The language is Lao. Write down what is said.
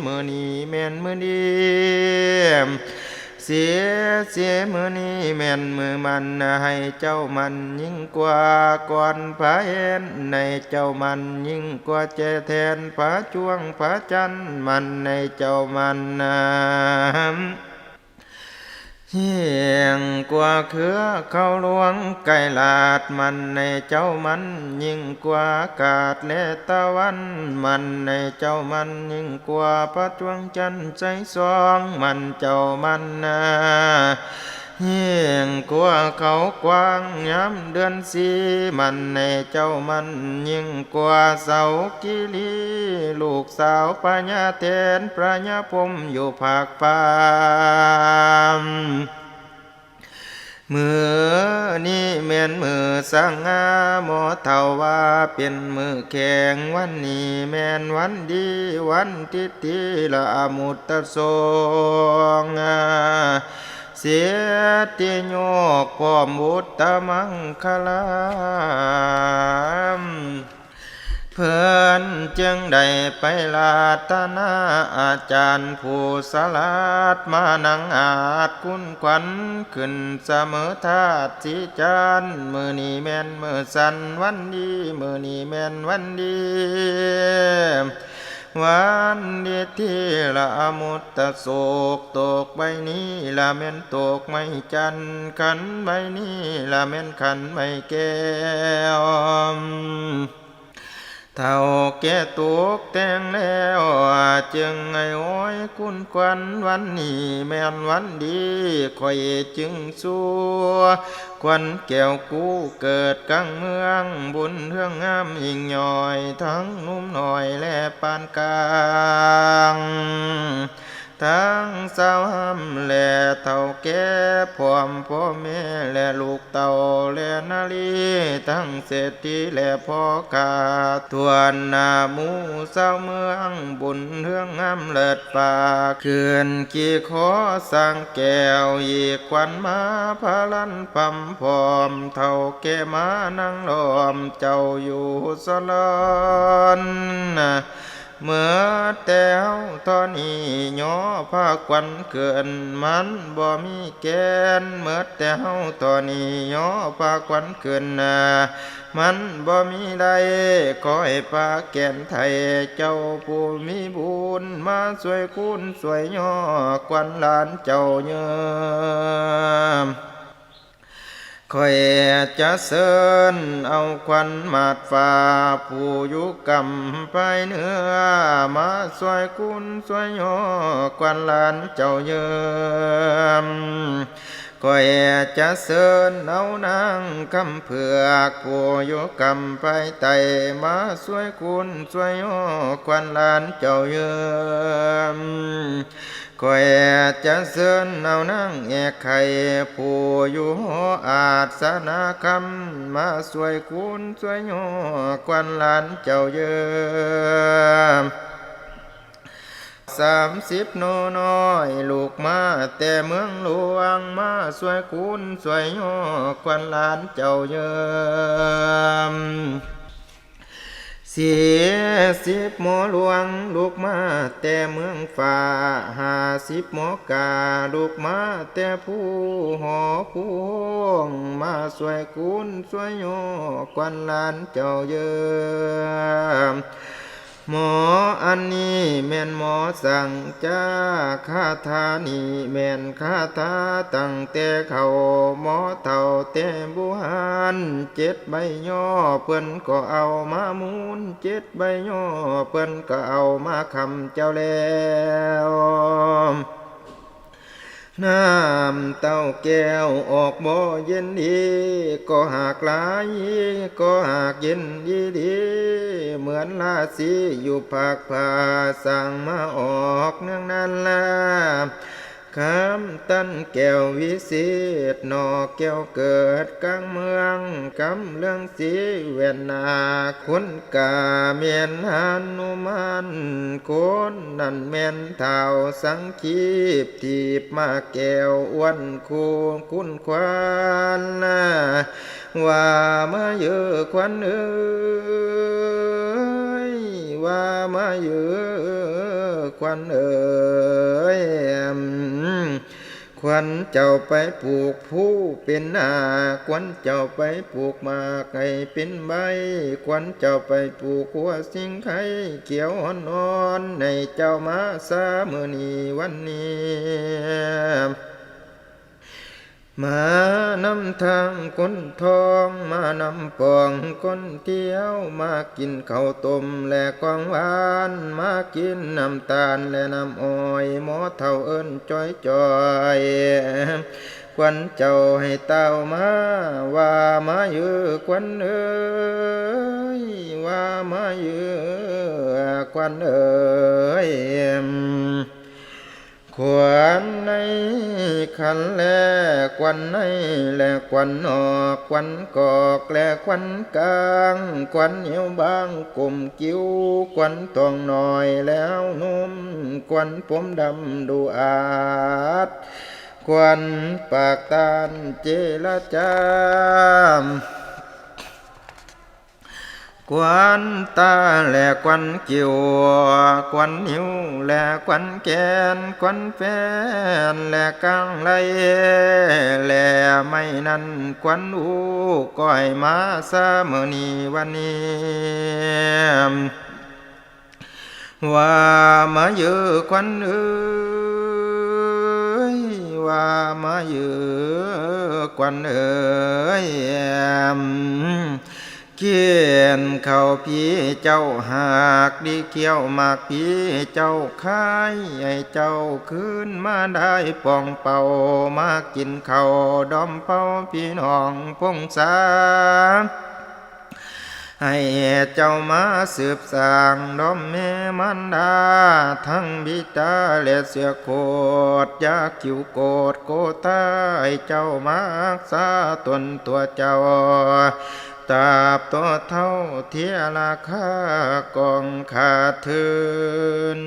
ມື້ນີ້ແມ່ນມື້ດີ ເສຍເສຍມື້ນີ້ແມ່ນມື້ມັນ ໃຫ້ເຈົ້າໝັ້ນຍິ່ງກວ່າກ່ອນພະແອ່ນ ໃຫ້ເຈົ້າໝັ້ນຍິ່ງກວ່າແຈແທນ ພະຈວງພະຈັນ ໝັ້ນໃຫ້ເຈົ້າໝັ້ນນາ ຍິ່ງກວ່າເຄືອເຂົ້າຫຼວງໄກລາດ ໝັ້ນໃຫ້ເຈົ້າໝັ້ນຍິ່ງກວ່າອາກາດ ແລະ ຕາວັນ ໝັ້ນໃຫ້ເຈົ້າໝັ້ນຍິ່ງກວ່າພະດວງຈັນໃສສ່ອງ ໝັ້ນເຈົ້າໝັ້ນນາ ຍິ່ງກວ່າເຂົາກວ້າງຍາມເດືອນສີ່ ໝັ້ນໃຫ້ເຈົ້າໝັ້ນຍິ່ງກວ່າເສົາກິລີ ລູກ ສາວພະຍາແຖນພະຍາພົມຢູ່ພາກຟ້າ ມື້ນີ້ແມ່ນມື້ສະຫງ່າ ໝໍເຖົ້າວ່າເປັນມື້ແຂງ ວັນນີ້ແມ່ນວັນດີ ວັນທິດທິລະອະມຸດຕະໂສງ ເສດທິໂຍກພ້ອມວຸດຕະມັງຄະລາ ເພິ່ນຈຶ່ງໄດ້ໄປລາດຕະນາອາຈານຜູ້ສະຫຼາດ ມານັ່ງອາດຄຸນຂວັນຂຶ້ນສະເໝີທາດສີຈານ ມື້ນີ້ແມ່ນມື້ສັນວັນດີ ມື້ນີ້ແມ່ນວັນດີ ວັນດີທີ່ລະອະມຸດຕະໂສກ ໂຕກໃບນີ້ລະແມ່ນໂຕກໄມ້ຈັນ ຂັນໃບນີ້ລະແມ່ນຂັນໄມ້ແກ້ວ ເຖົ້າແກ່ຕົກແຕ່ງແລ້ວ ຈຶ່ງໃຫ້ໂອຍຄຸນຂວັນ ວັນນີ້ແມ່ນວັນດີ ຂ້ອຍຈຶ່ງສູ່ຂວັນແກ້ວກູເກີດກາງເມືອງ ບຸນເຮືອງງາມຍິ່ງຍ່ອຍ ທັງໜຸ່ມນ້ອຍແລະປານກາງ ທັງຊາວຮ່ຳແລະເຖົ້າແກ່ ພ້ອມພໍ່ແມ່ແລະລູກເຕົ້າແລະນາລີ ທັງເສດຖີແລະພໍ່ຄ້າ ທົ່ວໜ້າໝູ່ຊາວເມືອງ ບຸນເຮືອງງາມເລີດຟ້າ ຂຶ້ນຂີ່ຄໍຊ້າງແກ້ວ ຮີບຂວັນມາພາລັນພຳພ້ອມ ເຖົ້າແກ່ມານັ່ງລ້ອມ ເຈົ້າຢູ່ສະຫຼອນ ເໝິດແຕ່ເຮົາທໍ່ນີ້ຍໍພາຂວັນຂຶ້ນ ມັນບໍ່ມີແກ່ນ ເໝິດແຕ່ເຮົາທໍ່ນີ້ຍໍພາຂວັນຂຶ້ນ ມັນບໍ່ມີໄດ້ ຂໍໃຫ້ພາແກ່ນໄຖ່ ເຈົ້າຜູ້ມີບຸນ ມາຊ່ວຍຄູນຊ່ວຍຍໍຂວັນຫຼານເຈົ້າເຍີມ. ຂ້ອຍຈະເຊີນເອົາຂວັນໝາດຟ້າ ຜູ້ຢູ່ກຳພາຍເໜືອ ມາຊ່ວຍຄູນຊ່ວຍຍໍຂວັນຫຼານເຈົ້າເຍີມ. ຂ້ອຍຈະເຊີນເອົານາງຄຳເຜືອກ ຜູ້ຢູ່ກຳພາຍໃຕ້ ມາຊ່ວຍຄູນຊ່ວຍຫໍຂວັນຫຼານເຈົ້າເຍີມ. ຂ້ອຍຈະເຊີນເອົານາງແອກໄຂ່ ຜູ້ຢູ່ຫໍອາດສະນາຄຳ ມາຊ່ວຍຄູນຊ່ວຍຫໍຂວັນຫຼານເຈົ້າເຍີມ. ສາມສິບໜໍ່ນ້ອຍ ລຸກມາແຕ່ເມືອງຫຼວງ ມາຊ່ວຍຄູນຊ່ວຍຫໍຂວັນຫຼານເຈົ້າເຍີມ. ສີ່ສິບໝໍຫຼວງ ລຸກມາແຕ່ເມືອງຟ້າ ຫ້າສິບໝໍກາ ລຸກມາແຕ່ພູຫໍພູໂຮງ ມາຊ່ວຍຄູນຊ່ວຍຫໍຂວັນຫຼານເຈົ້າເຍີມ. ໝໍອັນນີ້ແມ່ນໝໍສັງຈາ ຄາຖານີ້ແມ່ນຄາຖາຕັ້ງແຕ່ເກົ່າ ໝໍເຖົ້າແຕ່ບູຮານ ເຈັດໃບຍໍເພິ່ນກໍເອົາມາໝູນ ເຈັດໃບຍໍເພິ່ນກໍເອົາມາຄຳເຈົ້າແລ້ວ. ນ້ຳເຕົ້າແກ້ວອອກບໍ່ເຢັນດີ ກໍຫາກຫຼາຍ ກໍຫາກເຢັນອີ່ຫຼີ ເໝືອນລາສີຢູ່ພາກຟ້າ ສ້າງມາອອກເນື່ອງນັ້ນລະ. ຄຳຕັນແກ້ວວິເສດ ໜໍ່ແກ້ວເກີດກາງເມືອງ ຄຳເລື່ອງສີແວ່ນໜ້າ ຄົນກາແມ່ນຫະນຸມານ ຄົນນັ້ນແມ່ນທ້າວສັງຄີບ ຖີບມ້າແກ້ວອ້ວນຄູ່ຄຸນຂວັນ ວ່າມາເຢີຂວັນເອີຍ ວ່າມາເຢີ ຂວັນເອີຍ ຂວັນເຈົ້າໄປປູກພູເປັນນາ ຂວັນເຈົ້າໄປປູກໝາກໃຫ້ເປັນໃບ ຂວັນເຈົ້າໄປປູກຫົວສິງໄຄ ຂຽວອ່ອນໆ ໃຫ້ເຈົ້າມາຊາມື້ນີ້ວັນນີ້ ມານຳທາງຄົນທ້ອງ ມານຳປອງຄົນທ່ຽວ ມາກິນເຂົ້າຕົ້ມແລະຂອງຫວານ ມາກິນນ້ຳຕານແລະນ້ຳອ້ອຍ ໝໍເຖົ້າເອີ້ນຈ່ອຍໆ ຂວັນເຈົ້າໃຫ້ຕ່າວມາ ວ່າມາເອີ ຂວັນເອີຍ ວ່າມາເອີ ຂວັນເອີຍ. ຂວັນໃນຂັນແລ ຂວັນໃນແລ ຂວັນນອກ ຂວັນກອກແລ ຂວັນກາງ ຂວັນເອວບາງກົມກິ້ວ ຂວັນທ້ອງນ້ອຍແລເອົານົມ ຂວັນຜົມດຳດູອາດ ຂວັນປາກຕານເຈລະຈາ ຂວັນຕາແລະຂວັນຄິ້ວ ຂວັນນິ້ວແລະຂວັນແຂນ ຂວັນແຟນແລະກາງໄຫຼ່ ແລໄມ້ນັ້ນຂວັນອູ້ ກໍໃຫ້ມາຊາມື້ນີ້ວັນນີ້ ວ່າມາເອີ ຂວັນເອີຍ ວ່າມາເອີ ຂວັນເອີຍ. ກິນເຂົ້າພີ່ເຈົ້າຫາກ ດີຂ້ຽວໝາກພີ່ເຈົ້າຂາຍ ໃຫ້ເຈົ້າຄືນມາໄດ້ປ່ອງເປົ່າ ມາກິນເຂົ້າດອມເປົ່າພີ່ນ້ອງພົງສາ ໃຫ້ເຈົ້າມາສືບສ້າງດອມແມ່ມານດາ ທັງບິດາແລະເຊື້ອໂຄດ ຢ່າຄິວໂກດໂກຕາ ໃຫ້ເຈົ້າມາຮັກສາຕົນຕົວເຈົ້າ ຕາບຕໍ່ເທົ່າເທຍລາຄາກອງຂາດທຶນ.